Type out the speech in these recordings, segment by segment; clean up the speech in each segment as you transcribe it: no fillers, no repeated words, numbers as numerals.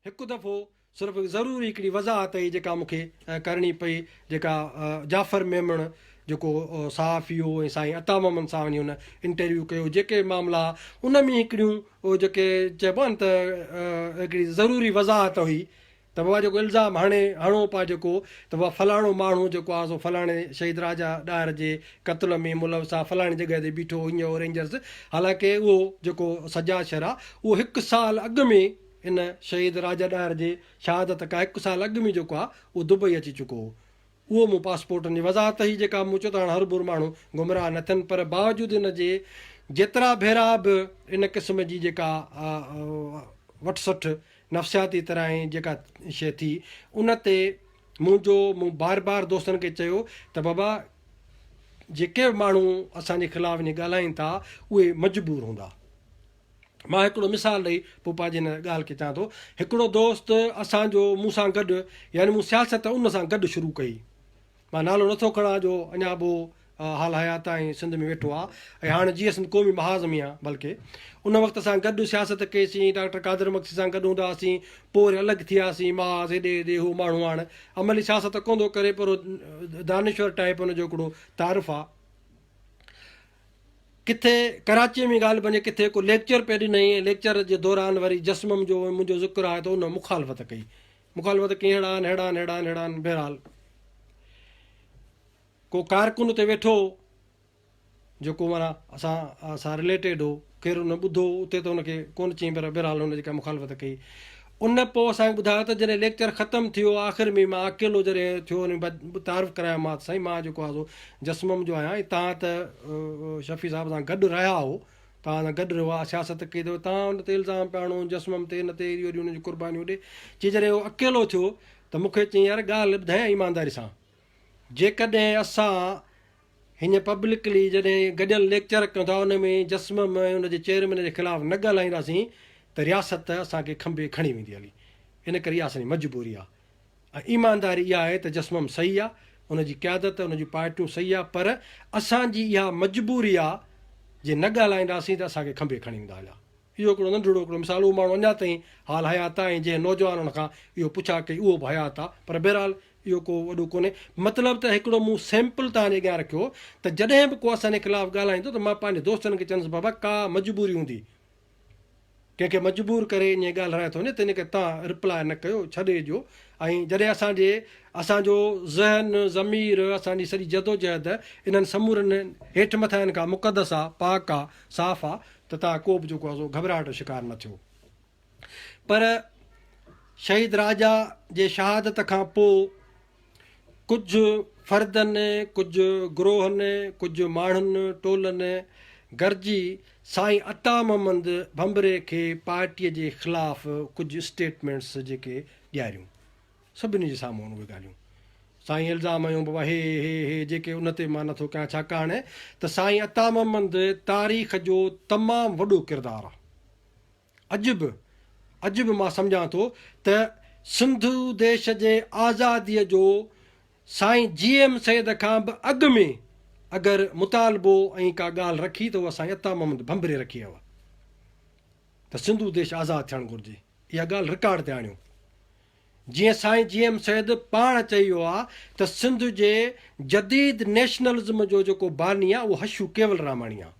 هڪ دفعو صرف ضروري هڪڙي وضاحت هئي جيڪا مون کي ڪرڻي پئي جيڪا جعفر ميمڻ جيڪو صحافي هو ۽ سائين عطا محمد سان وڃي هن انٽرويو ڪيو جيڪي معاملا ان ۾ هڪڙيون جيڪي چئبو آهي نه ته هڪڙي ضروري وضاحت هئي ته بابا جيڪو الزام هڻي هڻو پيا جيڪو ته بابا فلاڻو ماڻهو جيڪو آهي سو فلاڻي شهيد راجا ڏاهر جي قتل ۾ ملوث آهي فلاڻي جڳهه تي بيٺو هو هيئن هو رينجرز حالانڪه اهو جيڪو سجاد شر آهي اهو هڪ سال اڳ ۾ ان شهيد راجا ڏاهر جي شهادت کان هڪ سال اڳ ۾ جيڪو آ اهو دبئي اچي چڪو هو. اهو مون پاسپورٽن جي وضاحت هئي جيڪا مون چيو ته هاڻ هرڀر ماڻهو گمراهه نه ٿين پر باوجود ان جي جيترا ڀيرا به ان قسم جي جيڪا وٺ سٺ نفسياتي طرح ۽ جيڪا شيء ٿي ان تي منهنجو مون بار بار دوستن کي چيو ته بابا جيڪي به ماڻهو اسان جي خلاف وڃي ڳالهائين ٿا اهي مجبور هوندا. مان هڪڙو مثال ڏئي پوء پنهنجي هن ڳالهه کي چوان ٿو. هڪڙو دوست اسان جو مون سان گڏ يعني مون سياست ان سان گڏ شروع ڪئي. مان نالو نٿو کڻان جو اڃا به هو حال حيات آهي ۽ سنڌ ۾ ويٺو آهي ۽ هاڻ جيئي سنڌ قومي محاذ ۾ آهي بلڪه ان وقت اسان گڏ سياست ڪئي سين ڊاڪٽر قادر مگسي سان گڏ هوندا هئاسين پوء وري الڳ ٿي وياسين محاذ هيڏي هيڏي هو ماڻهو هاڻ عملي سياست ڪونه ٿو ڪري پر دانشور ٽائيپ ان جو هڪڙو تعارف آهي. ڪٿي ڪراچيء ۾ ڳالهه بنجي ڪٿي ڪو ليڪچر پئي ڏنائين ۽ ليڪچر جي دوران وري جسمم جو ۽ منهنجو ذڪر آيو ته ان مخالفت ڪئي. مخالفت ڪئي ههڙا آهن ههڙا آهن ههڙا آهن ههڙا آهن بهرحال ڪو ڪارڪن اتي ويٺو هو جيڪو معنيٰ اسان سان رليٽيڊ هو خير ان ٻڌو اتي ته ان کي ڪونه چيائين پر بهرحال هن جيڪا مخالفت ڪئي ان پوء اسان کي ٻڌايو ته جڏهن ليڪچر ختم ٿيو آخر ۾ مان اڪيلو جڏهن ٿيو ۽ تعارف ڪرايومانس سائين مان جيڪو آهي سو جسمم جو آهيان ۽ توهان ته شفيع صاحب سان گڏ رهيا آهو توهان سان گڏ رهيو آهي سياست ڪئي اٿو توهان ان تي الزام پيا هڻو جسمم تي ان تي ايڏيون وڏيون ان جون قربانيون ڏي چي جڏهن هو اڪيلو ٿيو ته مون کي چيائين يار ڳالهه ٻڌايان ايمانداري سان جيڪڏهن اسان هيئن پبلڪلي جڏهن گڏيل ليڪچر ڪيون ٿا ان ۾ جسمم ۽ ان جي چيئرمين جي خلاف نه ڳالهائينداسين ته رياست اسان کي کنڀي کڻي ويندي هلي ان ڪري اها اسان جي مجبوري آهي ۽ ايمانداري اها آهي ته جسمم صحيح آهي ان جي قيادت ان جون پارٽيون صحيح آهي پر اسان جي اها مجبوري آهي جي نه ڳالهائينداسين ته اسان کي کنڀي کڻي ويندا هليا. اهو هڪڙو ننڍڙو هڪڙو مثال اهو ماڻهو اڃا تائين حال حيات آهي ۽ جنهن نوجوان ان کان اهو پڇا ڪئي اهو به حيات آهي پر بهرحال اهو ڪو وڏو ڪونهي مطلب ته هڪڙو مون سيمپل توهان جي اڳيان رکيو ته جڏهن به ڪو اسان جي خلاف ڳالهائيندو ته مان پنهنجي دوستن کي چوندس بابا ڪا مجبوري هوندي ڪنهن کي مجبور ڪري ائين ڳالهرائي ٿو وڃي تنهن ڪري توهان رپلاء نه ڪيو ڇڏي ڏيو ۽ جڏهن اسان جي اسان جو ذهن ضمير اسان جي سڄي جدوجهد انهن سمورن هيٺ مٿاهين کان مقدس آ پاڪ آ صاف آ ته توهان ڪو به جيڪو آهي سو گهٻراهٽ جو شڪار نه ٿيو. پر شهيد راجا جي شهادت کان پوء ڪجهه فردن، ڪجهه گروهن، ڪجهه ماڻهن، ٽولن گڏجي سائين عطا محمد ڀنڀري کي پارٽيء جي خلاف ڪجهه اسٽيٽمينٽس جيڪي ڏياريون. سڀني جي سامهون اهي ڳالهيون سائين الزام هنيو بابا هي هي هي جيڪي ان تي مان نٿو ڪيان ڇاڪاڻ ته سائين عطا محمد تاريخ جو تمام وڏو ڪردار آ اڄ به اڄ به مان سمجهان ٿو ته سنڌو ديش جي آزادي جو سائين جي ايم سيد کان به اڳ ۾ اگر مطالبو ۽ ڪا ڳالهه رکي ته اها سائين عطا محمد ڀنڀري رکي اها ته سنڌو ديش آزاد ٿيڻ گهرجي اها ڳالهه رڪارڊ تي آڻيو جيئن سائين جي ايم سيد پاڻ چئي ويو آ ته سنڌ جي جديد نيشنلزم جو جيڪو باني آ اهو حشو ڪيولراماڻي آ.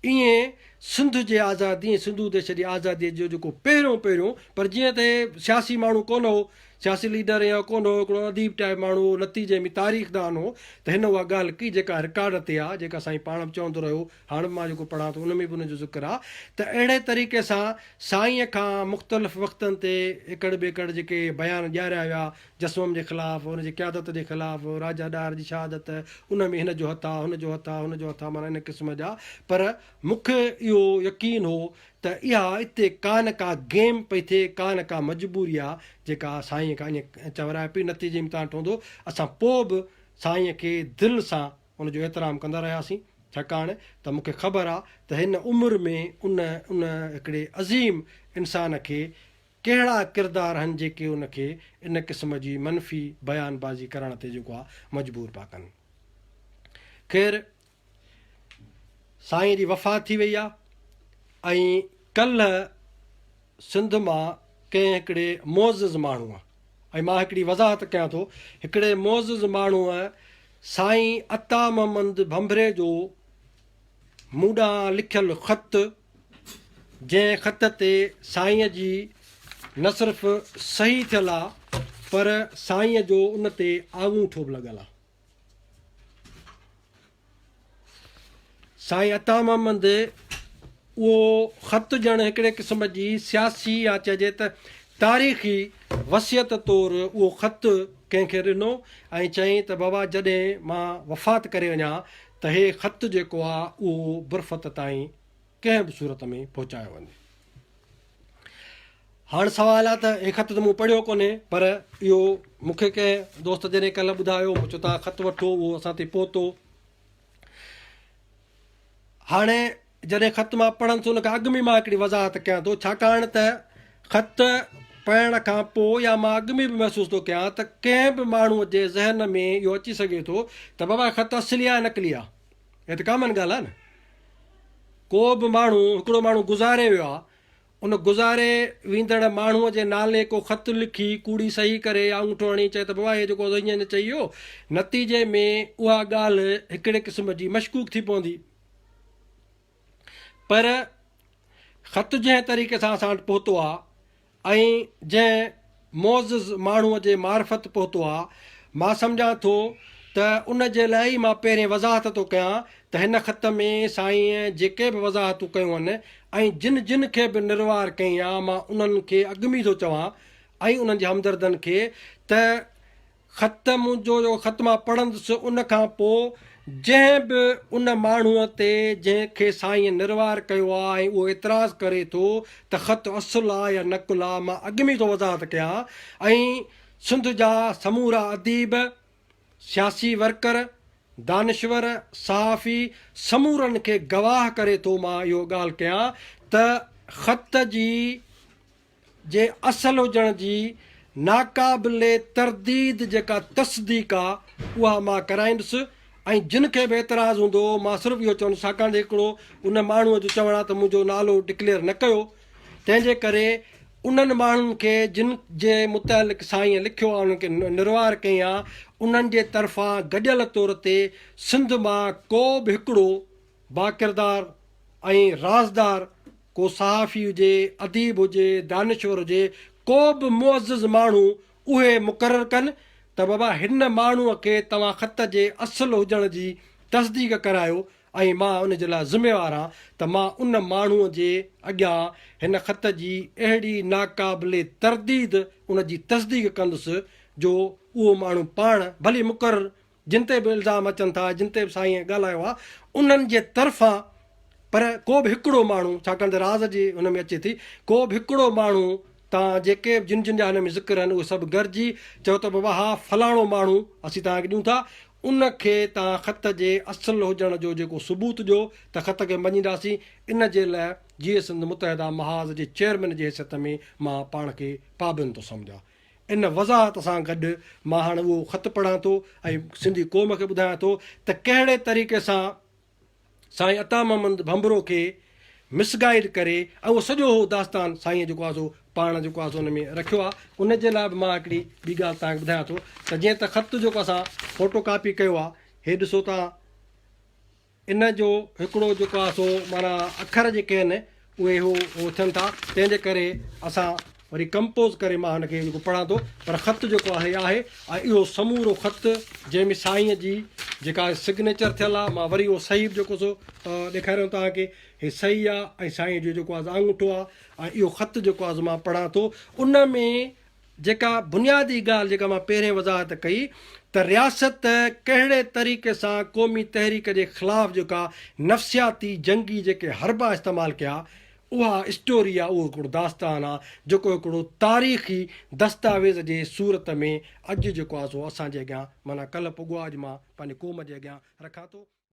ايئن سنڌ جي آزادي ۽ سنڌو ديش جي آزادي جو جيڪو پهريون پهريون پر جيئن ته هي سياسي ماڻهو ڪونه هو، سياسي ليڊر يا ڪونه هو، هڪڙو اديب ٽائيپ ماڻهو هو، نتيجي ۾ تاريخدان هو ته هن اها ڳالهه ڪئي جيڪا رڪارڊ تي آ، جيڪا سائين پاڻ به چوندو رهيو هاڻ به مان جيڪو پڙهان ٿو ان ۾ به ان جو ذڪر آ ته اهڙي طريقي سان سائينء کان مختلف وقتن تي ايڪڙ ٻيڪڙ جيڪي بيان ڏياريا ويا جسمم جي خلاف ان جي قيادت جي خلاف راجا ڏاهر جي شهادت ان ۾ هن جو هٿ آ هن جو هٿ آ هن جو هٿ آ معنيٰ ان قسم جا پر مون کي اهو يقين هو ته اها اتي ڪا نه ڪا گيم پئي ٿئي ڪا نه ڪا مجبوري آ جيڪا سائينء کان ائين چورائي پئي نتيجي ۾ تان ٺهندو اسان پوء به سائينء کي دل سان ان جو احترام ڪندا رهياسين، ڇاڪاڻ ته مون کي خبر آ ته هن عمر ۾ ان ان هڪڙي عظيم انسان کي ڪهڙا ڪردار هن جيڪي ان کي ان قسم جي منفي بيان بازي ڪرڻ تي جيڪو آ مجبور پيا ڪن. خير سائين جي وفات ٿي وئي آ ۽ ڪلهه سنڌ مان ڪنهن هڪڙي معزز ماڻهوء، ۽ مان هڪڙي وضاحت ڪيان ٿو، هڪڙي معزز ماڻهوء سائين عطا محمد ڀنڀري جو مون ڏانهن لکيل خط، جنهن خط تي سائينء جي نه صرف صحيح ٿيل آ، پر سائينء جو ان تي آڱوٺو به لڳل آ. سائين عطا محمد اهو خط ڄڻ هڪڙي قسم جي سياسي يا چئجي ته تاريخي وصيت طور اهو خط ڪنهن کي ڏنو ۽ چيائين ته بابا جڏهن مان وفات ڪري وڃان ته هي خط جيڪو آ اهو برفت تائين ڪنهن به صورت ۾ پهچايو وڃي. هاڻ سوال آ ته هي خط ته مون پڙهيو ڪونهي پر اهو مون کي ڪنهن دوست جڏهن ڪلهه ٻڌايو مون چيو توهان خط وٺو اهو اسان تائين پهتو. هاڻي جڏهن خط مان پڙهندس ان کان اڳ ۾ مان هڪڙي وضاحت ڪيان ٿو ڇاڪاڻ ته خط پڙهڻ کان پوء يا مان اڳ ۾ به محسوس ٿو ڪيان ته ڪنهن به ماڻهوء جي ذهن ۾ اهو اچي سگهي ٿو ته بابا خط اصلي آهي نقلي آهي هي ته ڪامن ڳالهه آهي نه ڪو به ماڻهو هڪڙو ماڻهو گذاري ويو آهي ان گذاري ويندڙ ماڻهوء جي نالي ڪو خط لکي، ڪوڙي صحيح ڪري يا آڱوٺو هڻي چئي ته بابا هي جيڪو ائين ائين چئي ويو، نتيجي ۾ اها ڳالهه هڪڙي قسم جي مشڪوڪ ٿي پوندي. پر خط جنهن طريقي سان اسان وٽ پهتو آ ۽ جنهن معزز ماڻهوء جي معرفت پهتو آ. مان سمجهان ٿو ته ان جي لاء ئي مان پهرين وضاحت ٿو ڪيان ته هن خط ۾ سائينء جيڪي به وضاحتون ڪيون آهن ۽ جن جن کي به نروار ڪيائين آ مان انهن کي اڳ ۾ ئي ٿو چوان ۽ انهن جي همدردن کي ته خط منهنجو جو خط مان پڙهندس ان کان پوء جنهن به ان ماڻهوء تي جنهن کي سائينء نروار ڪيو آ ۽ اهو اعتراض ڪري ٿو ته خط اصل آ يا نقل آ مان اڳ ۾ ئي ٿو وضاحت ڪيان ۽ سنڌ جا سمورا اديب، سياسي ورڪر، دانشور، صحافي سمورن کي گواهه ڪري ٿو مان اهو ڳالهه ڪيان ته خط جي جي اصل هجڻ جي ناقابل ترديد جيڪا تصديق آ اها مان ڪرائيندس ۽ جن کي به اعتراض هوندو مان صرف اهو چوندس ڇاڪاڻ ته هڪڙو ان ماڻهوء جو چوڻ آ ته منهنجو نالو ڊڪليئر نه ڪيو تنهن جي ڪري انهن ماڻهن کي جن جي متعلق سائينء لکيو آ انهن کي نروار ڪئين آ انهن جي طرفان گڏيل طور تي سنڌ مان ڪو به هڪڙو باڪردار ۽ رازدار ڪو صحافي هجي، اديب هجي، دانشور هجي، ڪو به معزز ماڻهو اهي مقرر ڪن ته بابا هن ماڻهوء کي توهان خط جي اصل هجڻ جي تصديق ڪرايو ۽ مان ان جي لاء ذميوار آهيان ته مان ان ماڻهوء جي اڳيان هن خط جي اهڙي ناقابل ترديد ان جي تصديق ڪندس جو اهو ماڻهو پاڻ ڀلي مقرر جن تي به الزام اچن ٿا، جن تي به سائينء ڳالهايو آهي، انهن جي طرفان پر ڪو به هڪڙو ماڻهو، ڇاڪاڻ ته راز جي هن ۾ اچي ٿي، ڪو به هڪڙو ماڻهو تان جيڪي به جن جن جا هن ۾ ذڪر آهن، اهي سڀ گڏجي چئو ته بابا ها فلاڻو ماڻهو اسين توهان کي ڏيون ٿا، ان کي توهان خط جي اصل هجڻ جو جيڪو ثبوت ڏيو ته خط کي مڃينداسين، ان جي لاء جيئي سنڌ متحده محاذ جي چيئرمين جي حيثيت ۾ مان پاڻ کي پابند ٿو سمجهان. ان وضاحت سان گڏ مان هاڻ اهو خط پڙهان ٿو ۽ سنڌي قوم کي ٻڌايان ٿو ته ڪهڙي طريقي سان سائين عطا محمد ڀنڀرو کي مس گائيڊ ڪري ۽ اهو سڄو هو داستان سائينء جيڪو آهي سو پاڻ جيڪو آهي سو ان ۾ رکيو آهي ان جي لاء به مان هڪڙي ٻي ڳالهه توهان کي ٻڌايان ٿو ته جيئن ته خط جيڪو اسان فوٽو ڪاپي ڪيو آهي هي ڏسو توهان ان جو هڪڙو جيڪو آهي سو معنيٰ اکر جيڪي آهن اهي هو هو ٿين ٿا تنهن جي ڪري اسان وري ڪمپوز ڪري مان هن کي جيڪو پڙهان ٿو پر خط جيڪو آهي آهي ۽ اهو سمورو خط جنهن ۾ سائينء جي جيڪا سگنيچر ٿيل آهي مان وري اهو صحيح به جيڪو سو ڏيکاريان توهان کي هي صحيح آهي ۽ سائينء جو جيڪو آهي آڱوٺو آهي ۽ اهو خط جيڪو آهي مان پڙهان ٿو ان ۾ جيڪا بنيادي ڳالهه جيڪا مان پهرين وضاحت ڪئي ته رياست ڪهڙي طريقي سان قومي تحريڪ جي خلاف جيڪا نفسياتي جنگي جيڪي حربا استعمال ڪيا اها اسٽوري آ اهو هڪڙو داستان آ جيڪو هڪڙو تاريخي دستاويز جي صورت ۾ اڄ جيڪو آ سو اسان جي اڳيان معنيٰ ڪلهه پڳو آ اڄ مان پنهنجي قوم جي اڳيان رکان ٿو.